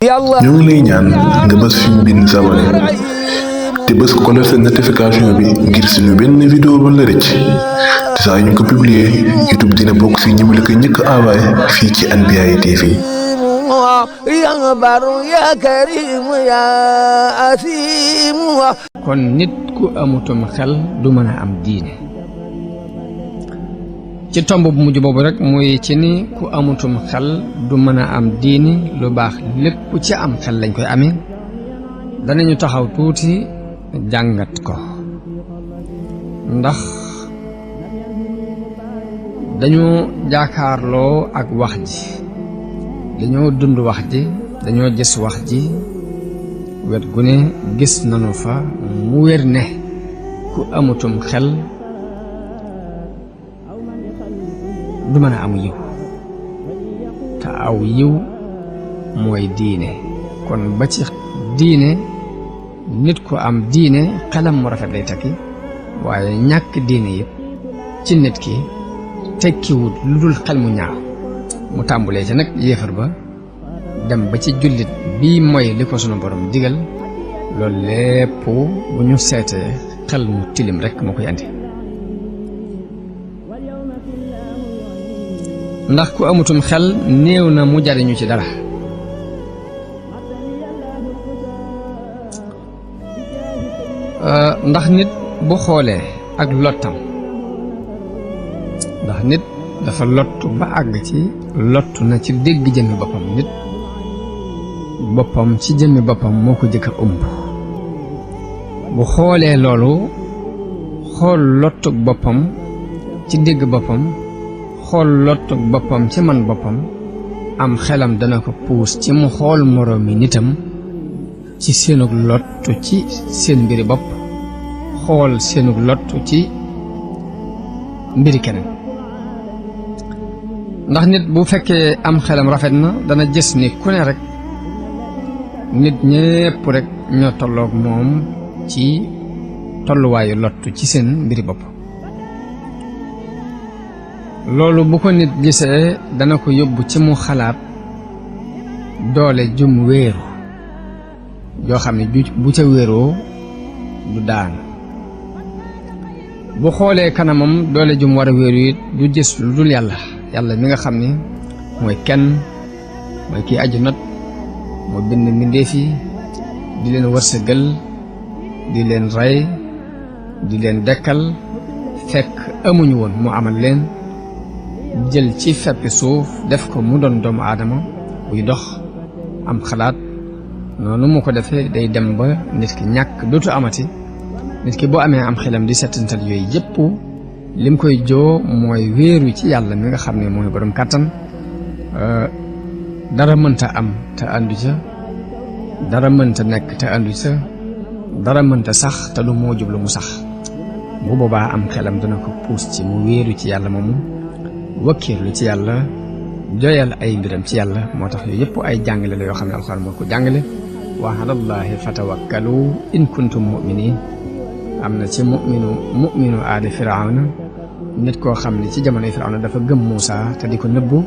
ñoo ngi lay ñaan nga bës fi mu bind s'abonné te bës ko la seen notification bi ngir suñu benn vidéo ba la rëcc te saa ñu ko publier YouTube dina bokk si ñi mu la ko njëkk envoyé fii ci Anbiyahi TV. ya baru ya karim ya asim. kon nit ku amutum xel du mën a am diine ci tomb bu mujj boobu rek muy ci ni ku amutum xel du mën a am diini lu baax lépp ci am xel lañ koy amee danañu taxaw tuuti jàngat ko ndax dañoo jaakaarloo ak wax ji dañoo dund wax ji dañoo gis wax ji wet gu ne gis nanu fa mu wér ne ku amutum xel du mën a amu yiw te aw yiw mooy diine kon ba ci diine nit ku am diine xelam mu rafet lay tekki waaye ñàkk diine yëpp ci nit ki tekkiwut lu dul xel mu ñaaw mu tàmbulee ci nag yéefar ba dem ba ci jullit bii mooy li ko sunu borom digal loolu lépp bu ñu seetee xel mu tilim rekk moo koy andi ndax ku amutum xel néew na mu jariñu ci dara ndax nit bu xoolee ak lottam ndax nit dafa lottu ba àgg ci lottu na ci dégg jëmmi boppam nit boppam ci jëmmi boppam moo ko jëkk a ëmb bu xoolee loolu xool lottuk boppam ci dégg boppam xool lottuk boppam ci man boppam am xelam dana ko puus ci mu xool moroomi nitam ci seenug lottu ci seen mbiri bopp xool seenug lottu ci mbiri keneen ndax nit bu fekkee am xelam rafet na dana gis ni ku ne rek nit ñépp rek ñoo tolloog moom ci tolluwaayu lottu ci seen mbiri bopp loolu bu ko nit gisee dana ko yóbbu ci mu xalaat doole jum wéeru yoo xam ne bu ca wéeroo du daan bu xoolee kanamam doole jum war a wéeru it du gis lu dul yàlla mi nga xam ni mooy kenn mooy kii aju not moo bind mbindéef yi di leen wërsëgal di leen rey di leen dekkal fekk amuñu woon mu amal leen jël ci feppi suuf def ko mu doon doomu aadama buy dox am xalaat noonu mu ko defee day dem ba nit ki ñàkk dootu amati nit ki boo amee am xelam di settantal yooyu yépp lim koy joo mooy wéeru ci yàlla mi nga xam ne mooy borom kàttan dara mënta am te àndu ca dara mënta nekk te àndu ca dara mënta sax te lu moo jublu mu sax bu boobaa am xelam dana ko puus ci mu wéeru ci yàlla moomu wakkiirlu ci yàlla joyal ay mbiram ci yàlla moo tax yooyu yëpp ay jàngale la yoo xam ne alxuraan moo ko jàngale wa alallaahi fatawakkalu in kuntum mu'minin am na ci mu'minu aali firawna nit koo xam ne ci jamonoy firawna dafa gëm Muusa te di ko nëbbu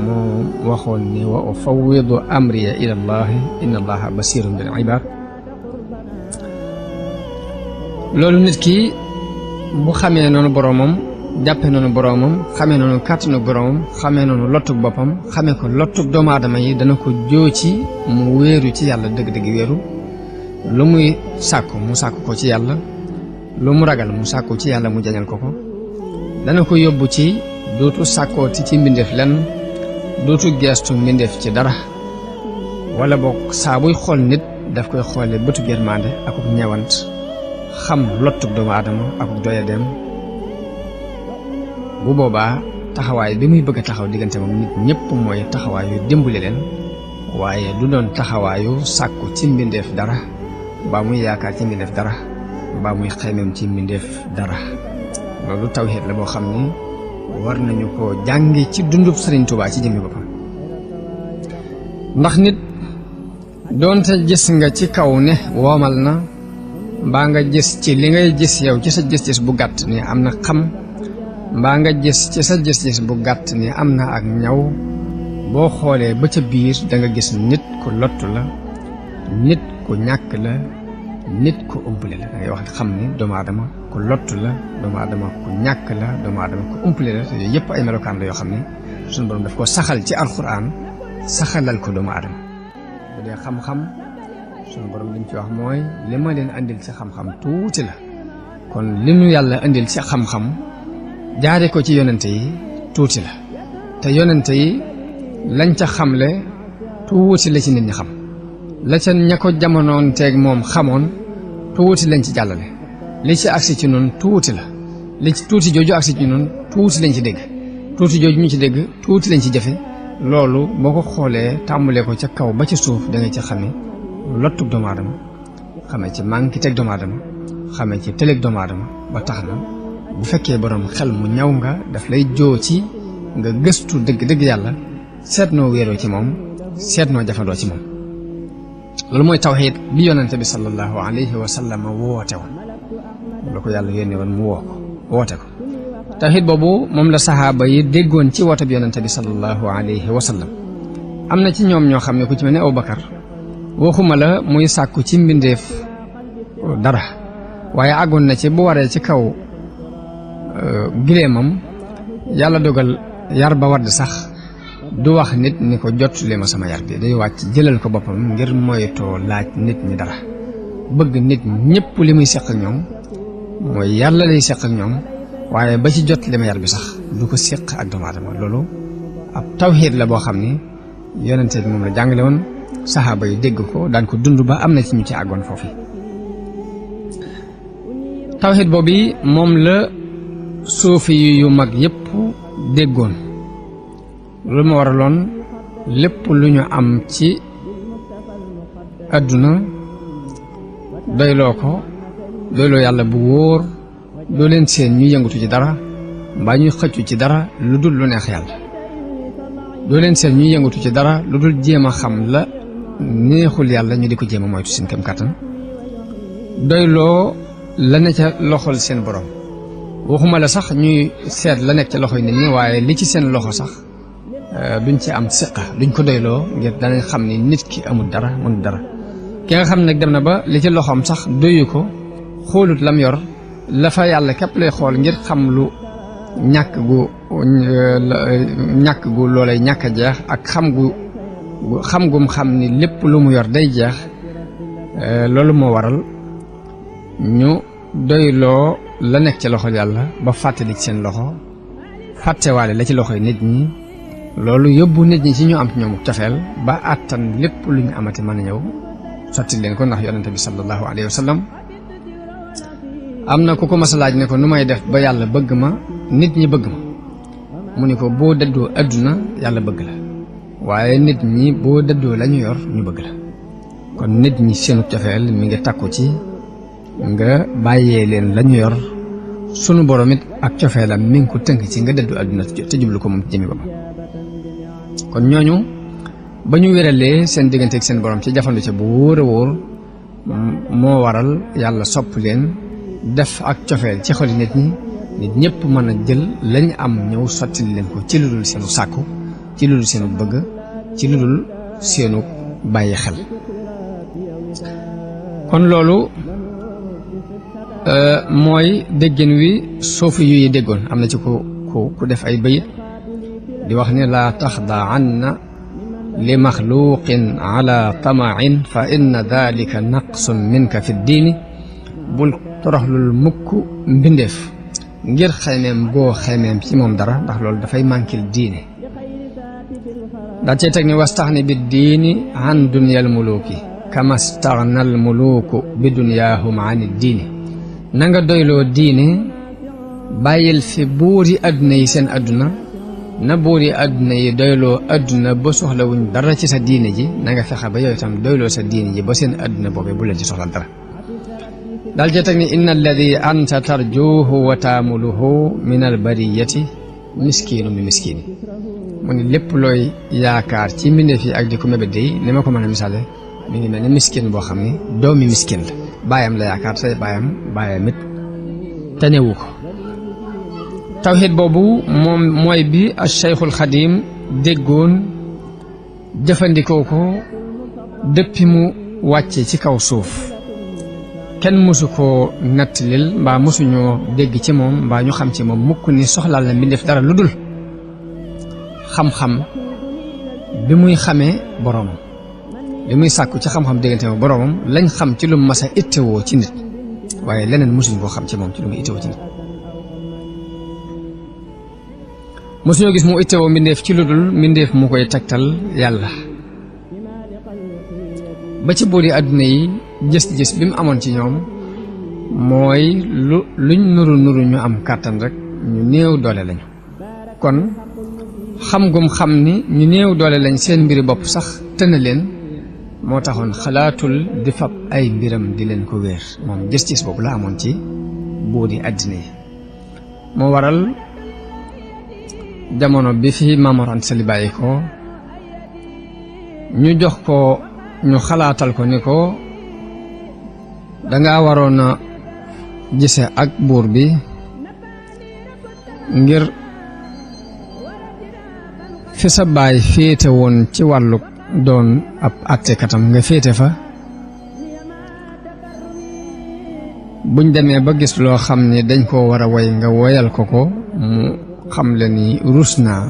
moo waxoon ni wa ufawwidu amriya ila llahi inna allaha basirun bil ibad loolu nit ki bu xamee noonu boroomam jàppe noonu boroomam xamee noonu kàttanu boroomam xamee noonu lottug boppam xamee ko lottug doomu aadama yi dana ko joo ci mu wéeru ci yàlla dëgg-dëgg wéeru lu muy sàkku mu sàkku ko ci yàlla lu mu ragal mu sàkku ci yàlla mu jañal ko dana ko yóbbu ci dootu sàkkooti ci mbindeef lenn dootu geestu mbindeef ci dara wala boog saa buy xool nit daf koy xoole bëtu yërmande akuk ñewant xam lottug doomu aadama akuk doyadeem bu boobaa taxawaay bi muy bëgg a taxaw diggante moom nit ñëpp mooy taxawaayu dimbali leen waaye du doon taxawaayu sàkku ci mbindeef dara mbaa muy yaakaar ci mbindeef dara mbaa muy xeymem ci mbindeef dara loolu tawhiid la boo xam ni war nañu ko jànge ci dundub Sëriñ Tuubaa ci jëmmi boppam ndax nit doonte gis nga ci kaw ne woomal na mbaa nga gis ci li ngay gis yow ci sa gis-gis bu gàtt ni am na xam mbaa nga gis ci sa gis-gis bu gàtt ni am na ak ñaw boo xoolee ba ca biir da nga gis nit ku lottu la nit ku ñàkk la nit ku umpale la da ngay wax xam ni doomu aadama ku lottu la doomu aadama ku ñàkk la doomu aadama ku umpale la te yooyu yëpp ay melokaan la yoo xam ne suñu borom daf ko saxal ci alquran saxalal ko doomu aadama bu dee xam-xam suñu borom li mu ci wax mooy li ma leen andil ci xam-xam tuuti la kon li nu yàlla andil ci xam-xam jaare ko ci yonente yi tuuti la te yonente yi lañ ca xamle tuuti la ci nit ñi xam la ca ña ko jamonoon teeg moom xamoon tuuti lañ ci jàllale li ci agsi ci noonu tuuti la li ci tuuti jooju agsi ci noonu tuuti lañ ci dégg tuuti jooju ñu ci dégg tuuti lañ ci jëfe loolu boo ko xoolee tàmbalee ko ca kaw ba ca suuf da nga ci xame lottug doomu aadama xamee ci manki teg doomu aadama xamee ci tëleeg doomu aadama ba tax na bu fekkee borom xel mu ñaw nga daf lay joo ci nga gëstu dëgg-dëgg yàlla seet noo wéeroo ci moom seet noo jafandoo ci moom loolu mooy tawxiid bi yonente bi sallallahu alayhi wa sallam woote woon la ko yàlla yónnee woon mu woote ko tawxiid boobu moom la saxaaba yi déggoon ci woote bi yonente bi sallallahu alayhi wa sallam am na ci ñoom ñoo xam ne ku ci mel ne Abubakar waxuma la muy sàkku ci mbindeef dara waaye àggoon na ci bu waree ci kaw gileemam yàlla dogal yar ba wadd sax du wax nit ni ko jot li ma sama yar bi day wàcc jëlal ko boppam ngir moytoo laaj nit ñi dara bëgg nit ñëpp li muy seq ak ñoom mooy yàlla lay seq ak ñoom waaye ba ci jot li ma yar bi sax du ko seq ak doomu aadama loolu ab tawxiid la boo xam ni yonente bi moom la jàngale woon saxaaba yi dégg ko daan ko dund ba am na ci ñu ci àggoon foofu tawxiid boobu moom la suufi yu mag yépp déggoon loolu ma waraloon lépp lu ñu am ci àdduna doyloo ko doyloo yàlla bu wóor doo leen seen ñu yëngatu ci dara mbaa ñuy xëccu ci dara lu dul lu neex yàlla doo leen seen ñuy yëngatu ci dara lu dul jéem a xam la neexul yàlla ñu di ko jéem a moytu seen kem kàttan doyloo la ne ca loxol seen borom waxuma la sax ñuy seet la nekk ca loxoy nit ñi waaye li ci seen loxo sax duñ ci am siqa duñ ko doyloo ngir danañ xam ni nit ki amul dara mënul dara ki nga xam nag dem na ba li ci loxoom sax doyu ko xoolut lam yor la fa yàlla képp lay xool ngir xam lu ñàkk gu loolay ñàkk a jeex ak xam gum xam ni lépp lu mu yor day jeex loolu moo waral ñu doyloo la nekk ci loxo yàlla ba fàttali ci seen loxo fàttewaale la ci loxoy nit ñi loolu yóbbu nit ñi ci ñu am ci ñoom cofeel ba àttan lépp lu ñu amati mën a ñëw sotti leen ko ndax yonente bi sallallahu alayhi wa sallam am na ku ko mas a laaj ne ko nu may def ba yàlla bëgg ma nit ñi bëgg ma mu ni ko boo dëddoo adduna yàlla bëgg la waaye nit ñi boo dëddoo la ñu yor ñu bëgg la kon nit ñi seenu cofeel mi ngi takku ci nga bàyyee leen la ñu yor sunu borom it ak cofeelam mi ngi ko tënk ci nga dëddu adduna te jublu ko moom ci jëmi boppam kon ñooñu ba ñu wéralee seen diggante ak seen borom ci jafandu ca bu wóor a wóor moo waral yàlla sopp leen def ak cofeel ci xoli nit ñi nit ñëpp mën a jël lañ am ñëw sotti leen ko ci lu dul seenu sàkku ci lu dul seenu bëgg ci lu dul seenu bàyyi xel kon loolu mooy déggin wi soofi yu yi déggoon am na ci ku def ay bayit di wax ni laa taxdaanna li maxluqin ala tamain fa inna dalika naqsun minka fi ddiini bul toroxlul mukk mbindeef ngir xaymeem goo xaymeem ci moom dara ndax loolu dafay mànkil diine daa cee teg ni wastaxni bi diini an dunyal muluuki kama staxnal muluuku bi dunyaahum an diini na nga doyloo diine bàyyil fi buuri àdduna yi seen àdduna na buuri àdduna yi doyloo àdduna ba soxlawuñ dara ci sa diine ji na nga fexe ba yow itam doyloo sa diine ji ba seen àdduna boobee bu leen ci soxla dara daal jee teg ni inna alladi anta tarjuhu wa taamuluhu min albariyati miskiinu mi miskiini mu ni lépp looy yaakaar ci mbindeef yi ak di ko mébét yi ni ma ko mën a misaale mi ngi mel ni miskin boo xam ni doomi miskin la baayam la yaakaar te baayam it tanewu ko tawxiid boobu moom mooy bi al Cheikhul Xadim déggoon jëfandikoo ko depuis mu wàcce ci kaw suuf kenn mësu koo nattalil mbaa mësuñoo dégg ci moom mbaa ñu xam ci moom mukk ni soxlaal na mbindeef dara lu dul xam-xam bi muy xamee boroomam li muy sàkku ci xam-xam diggante ma boroomam lañ xam ci lu mas a ittewoo ci nit waaye leneen mësuñu koo xam ci moom ci lu muy ittewoo ci nit mësuñoo gis mu ittewoo mbindeef ci lu dul mbindeef mu koy tegtal yàlla ba ci boori àdduna yi gis-gis bi mu amoon ci ñoom mooy luñ nuru ñu am kàttan rek ñu néew doole lañu kon xam gum xam ni ñu néew doole lañ seen mbiri bopp sax tëna leen moo taxoon xalaatul di fab ay mbiram di leen ko wéer moom gis-gis boobu la amoon ci boori àddina yi moo waral jamono bi fi Maam Mor Anta Sali bàyyi ko ñu jox ko ñu xalaatal ko ni ko danga waroon a gise ak buur bi ngir fi sa baay féete woon ci wàllu doon ab àttekatam nga féete fa buñ demee ba gis loo xam ne dañ koo war a woy nga woyal ko mu xam le ni rus naa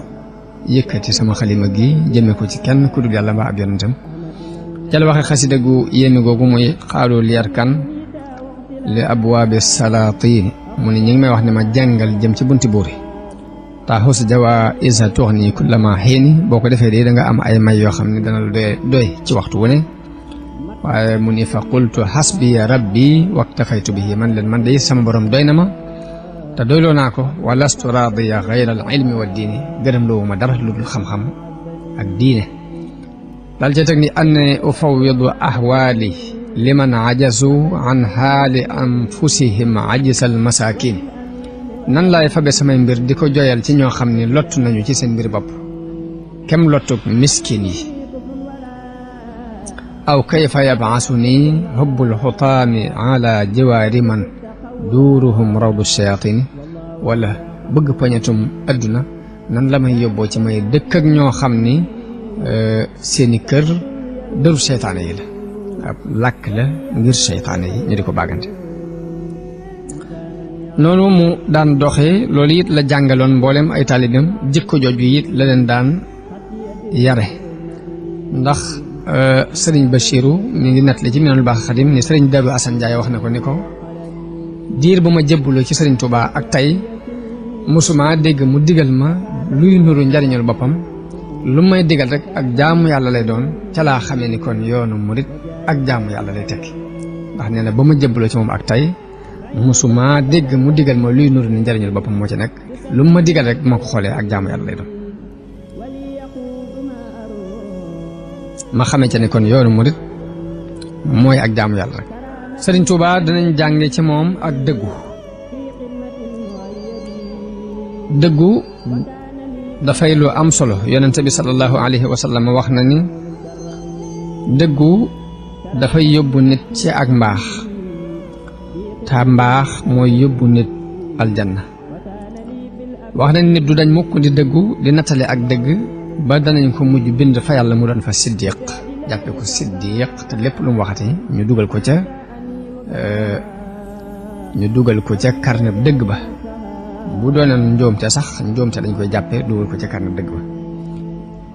yëkkati sama xalima gi jëme ko ci kenn ku dul yàlla mbaa ab yonentam ca la waxe xasida gu yéeme googu muy xaalu liyar kan li abwaabi salaatiin mu ne ñi ngi may wax ne ma jàngal jëm ci bunti buur yi taaxus jawaa isa toox nii kullama xiini boo ko defee de da nga am ay may yoo xam ne dana la doy ci waxtu wu ne waaye mu ni fa qultu xasbiya rabbi waktafaytu bihi man leen man day sama borom doy na ma te doyloo naa ko wa lastu raadiya gayra al ilmi wa diini gërëm loowu ma dara lu dul xam-xam ak diine dal ca teg ni anne ufawidu ahwaali liman ajazu an haali anfusihim ajisal masakin nan laay fabe samay mbir di ko joyal ci ñoo xam ni lott nañu ci seen mbir bopp kem lottuk miskin yi aw kayfa yabaasu nii hubbul xutaami ala jiwaari man duuruhum rawdu shayatini wala bëgg poñetum adduna nan la may yóbboo ci may dëkk ak ñoo xam ni seeni kër dëru seytaane yi la ab làkk la ngir seytaane yi ñu di ko bàggante noonu mu daan doxee loolu it la jàngaloon mboolem ay taalibeem jikko jooju it la leen daan yare ndax sëriñ Bachiru mi ngi nettali ci Minanul Baaxil Xadim ni sëriñ Dabu Asan Njaay wax na ko ni ko diir bu ma jébbaloo ci sëriñ Tuubaa ak tey mosuma dégg mu digal ma luy nuru njariñul boppam lu may digal rek ak jaamu yàlla lay doon ca laa xamee ni kon yoonu murit ak jaamu yàlla lay tekki ndax nee na ba ma jébbaloo ci moom ak tey musuma dégg mu digal ma luy nuru ni njariñul boppam moo ci nekk lu ma digal rek ma ko xoolee ak jaamu yàlla lay doon ma xamee ca ne kon yoonu murit mooy ak jaamu yàlla rek Sëriñ Tuubaa danañ jànge ci moom ak dëggu dafay lu am solo yonent bi sallallahu alayhi wa sallam wax na ni dëggu dafay yóbbu nit ci ak mbaax te mbaax mooy yóbbu nit aljanna wax na nit du dañ mukk di dëggu di nattale ak dëgg ba danañ ko mujj bind fa yàlla mu doon fa siddiq jàppe ko siddiq te lépp lu mu waxati ñu dugal ko ca karneb dëgg ba bu doonoon njóomte sax njóomte dañ koy jàppe dugal ko ca karneb dëgg ba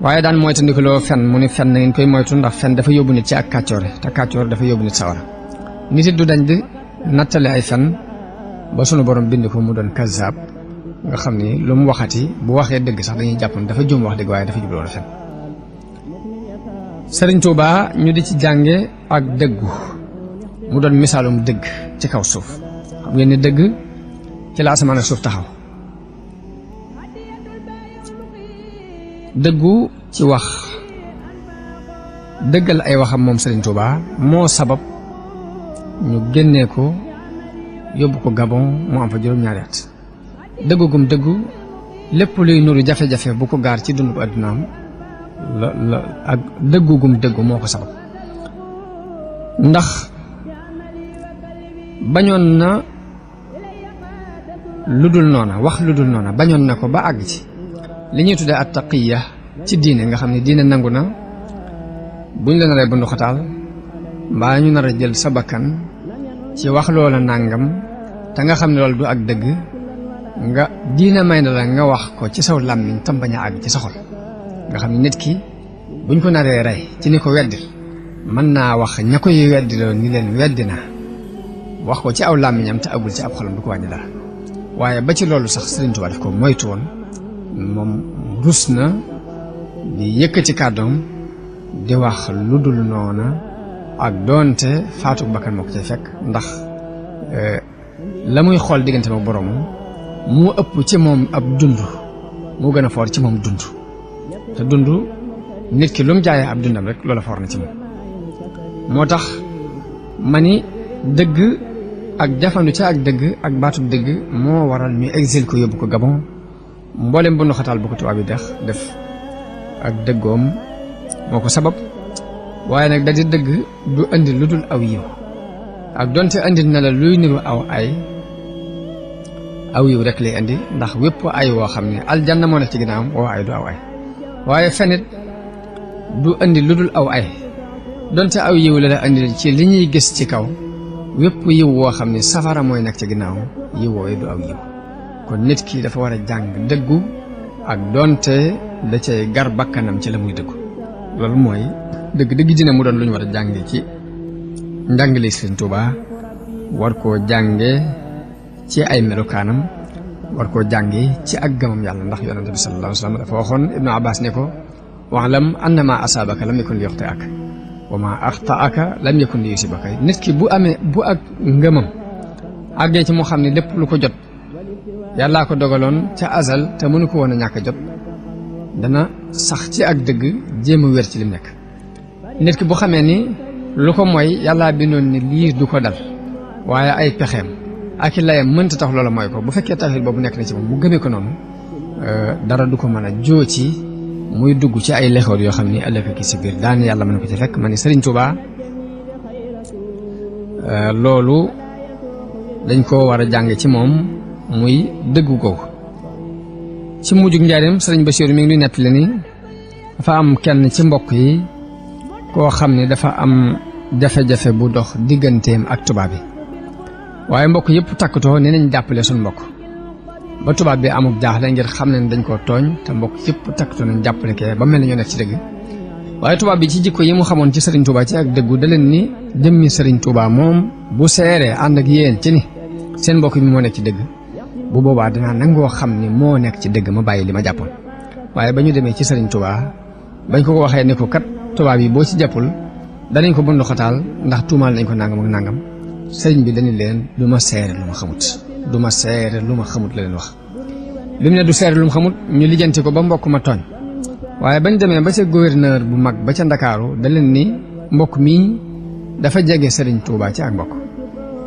waaye daan moytandikuloo fen mu ni fen na ngeen koy moytu ndax fen dafa yóbbu nit ci ak kàccoore te kàccoor dafa yóbbu nit sawara nit it du dañ di nattale ay fen ba sunu borom bind ko mu doon kazaab nga xam ni lu mu waxati bu waxee dëgg sax dañuy jàpp dafa juum wax dëgg waaye dafa jubloon fen Sëriñ Tuubaa ñu di ci jànge ak dëggu mu doon misaalum dëgg ci kaw suuf xam ngeen ni dëgg ci la asamaan ak suuf taxaw dëggu ci wax dëggal ay waxam moom Sëriñ Tuubaa moo sabab ñu génnee ko yóbbu ko Gabon mu am fa juróom-ñaari at dëggu gum dëggu lépp luy nuru jafe-jafe bu ko gaar ci dundu addunaam la ak dëggu gum dëggu moo ko sabab ndax bañoon na lu dul noona wax lu dul noona bañoon na ko ba àgg ci li ñuy tuddee at taqiya ci diine nga xam ne diine nangu na buñ la naree bundu xataal mbaa ñu nar a jël sa bakkan ci wax loola nàngam te nga xam ne loolu du ak dëgg nga diina may na la nga wax ko ci saw làmmiñ tam bañ a àgg ci sa xol nga xam ne nit ki buñ ko naree rey ci ni ko weddil mën naa wax ña koy weddiloo ni leen weddi naa wax ko ci aw làmmiñam te agul ci ab xolam du ko wàññi dara waaye ba ci loolu sax Sëriñ Tuubaa daf ko moytu woon moom rus na di yëkkati kàddoom di wax lu dul noona ak doonte faatu bakkan moo ko cay fekk ndax la muy xool diggante ak borom mu ëpp ci moom ab dund moo gën a foor ci moom dund te dund nit ki lu mu jaayee ab dundam rek loola foor na ci moom moo tax ma ni dëgg ak jafandu ca ak dëgg ak baatub dëgg moo waral ñu exil ko yóbbu ko Gabon mboolem bu nu xataal bu ko tubaab yi def ak dëggoom moo ko sabab waaye nag da di dëgg du andi lu dul aw yiw ak donte andi na la luy niru aw yiw rek lay andi ndax wépp ay woo xam ne aljanna moo nekk ci ginnaawam woo ay du aw ay waaye fenit du andi lu dul aw ay donte aw yiw la andi ci li ñuy gis ci kaw wépp yiw woo xam ne safara mooy nekk ci ginnaawam yiw wooyu du aw yiw kon nit ki dafa war a jàng dëggu ak donte da cay gar bakkanam ci la muy dëggu loolu mooy dëgg dina mu doon lu ñu war a jànge ci njàngale Sëriñ Tuubaa war koo jànge ci ay melokaanam war koo jànge ci ak gëmam yàlla ndax yonente bi sallallahu alayhi wa sallam dafa waxoon Ibnu Abbas ne ko wa'lam anna ma asaabaka lam yakun li yuxti'aka wa ma axta'aka lam yakun li yusibaka nit ki bu ak ngëmam àggee ci mu xam ne lépp lu ko jot yàllaa ko dogaloon ca azal te mënu ko woon a ñàkk a jot dana sax ci ak dëgg jéem a wér ci lim nekk nit ki bu xamee ni lu ko mooy yàllaa bindoon ni lii du ko dal waaye ay pexeem ak i layam mënta tax loola mooy ko bu fekkee tawhid boobu nekk na ci moom mu gëmee ko noonu dara du ko mën a joo ci muy dugg ci ay lexoor yoo xam ni ëllëg ki si biir daan yàlla mën ko ci fekk ma ni Sëriñ Tuubaa loolu dañ ko war a jàng ci moom muy dëggu googu ci mujjug njaareem Sëriñ Basiiru mi ngi nuy nettali ni dafa am kenn ci mbokk yi koo xam ne dafa am jafe-jafe bu dox digganteem ak tubaab bi waaye mbokk yëpp takkatoo ne nañ jàppale suñ mbokk ba tubaab bi amul jaaxle ngir xam ne dañ koo tooñ te mbokk yëpp takkatoo nañ jàppale kee ba mel ne ñoo nekk ci dëgg waaye tubaab bi ci jikko yi mu xamoon ci Sëriñ Tuubaa ci ak dëggu da leen ni jëmmi Sëriñ Tuubaa moom bu seeree ànd ak yéen ci ni seen mbokk mi moo nekk ci dëgg bu boobaa danaa nangoo xam ni moo nekk ci dëgg ma bàyyi li ma jàppoon waaye ba ñu demee ci Sëriñ Tuubaa bañ ko waxee ne ko kat tubaab yi boo ci jàppul danañ ko bundu xataal ndax tuumaal nañ ko nangam ak nangam sëriñ bi dañu leen du ma seere lu ma xamut du ma seere lu ma xamut la leen wax li mu ne du seere lu ma xamut ñu lijjanti ko ba mbokk ma tooñ waaye bañ demee ba ca gouverneur bu mag ba ca Ndakaaru da leen ni mbokk mii dafa jege Sëriñ Tuubaa ci ak mbokk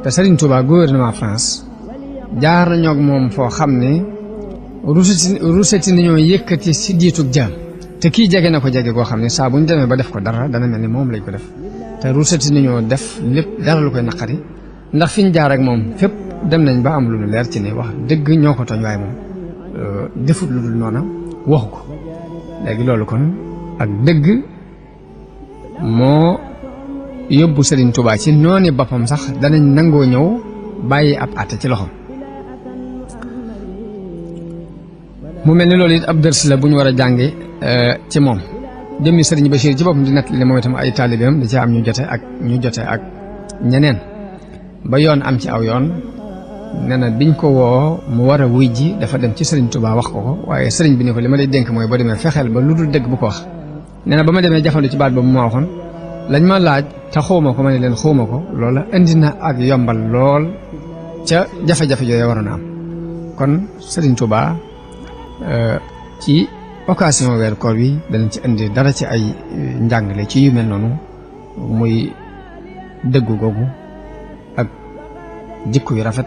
te Sëriñ Tuubaa gouvernement France jaar nañoo ak moom foo xam ne ruseti nañoo yëkkati si diitug jaam te kii jege na ko jege koo xam ne saa bu ñu demee ba def ko dara dana mel ni moom lañ ko def te ruseti nañoo def lépp dara lu koy naqari ndax fi ñu jaar ak moom fépp dem nañ ba am lu leer ci ne wax dëgg ñoo ko tooñ waaye moom defut lu dul noona waxu ko léegi loolu kon ak dëgg moo yóbbu Sëriñ Tuubaa ci nooni boppam sax danañ nangoo ñëw bàyyi ab àtte ci loxoom mu mel ni loolu it ab dërs la bu ñu war a jànge ci moom jëmmi Sëriñ Bachir ci boppam di nettali moom itam ay taalibeem da ci am ñu jote ak ñeneen ba yoon am ci aw yoon nee na biñ ko woo mu war a wuy ji dafa dem ci Sëriñ Tuubaa wax ko waaye sëriñ bi ne ko li ma lay dénk mooy boo demee fexeel ba lu dul dëgg bu ko wax nee na ba ma demee jafandu ci baat boobu ma waxoon lañ ma laaj te xawma ko ma ne leen xawma ko loola indi na ak yombal lool ca jafe-jafe yooyu waroon a am kon Sëriñ Tuubaa ci occasion weer koor wi danañ ci indi dara ci ay njàngale ci yu mel noonu muy dëggu googu ak jikko yu rafet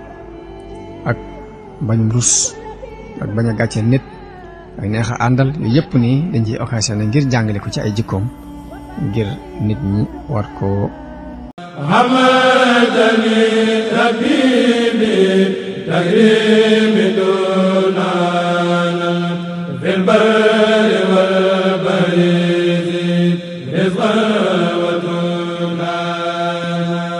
ak bañum rus ak bañ a gàcceel nit ak neex a àndal yooyu yëpp nii dañ ciy occasionné ngir jàngale ko ci ay jikkoom ngir nit ñi war koo hamadani rabbi bi takrimi dunana fil barri wal bahri rizqan السماء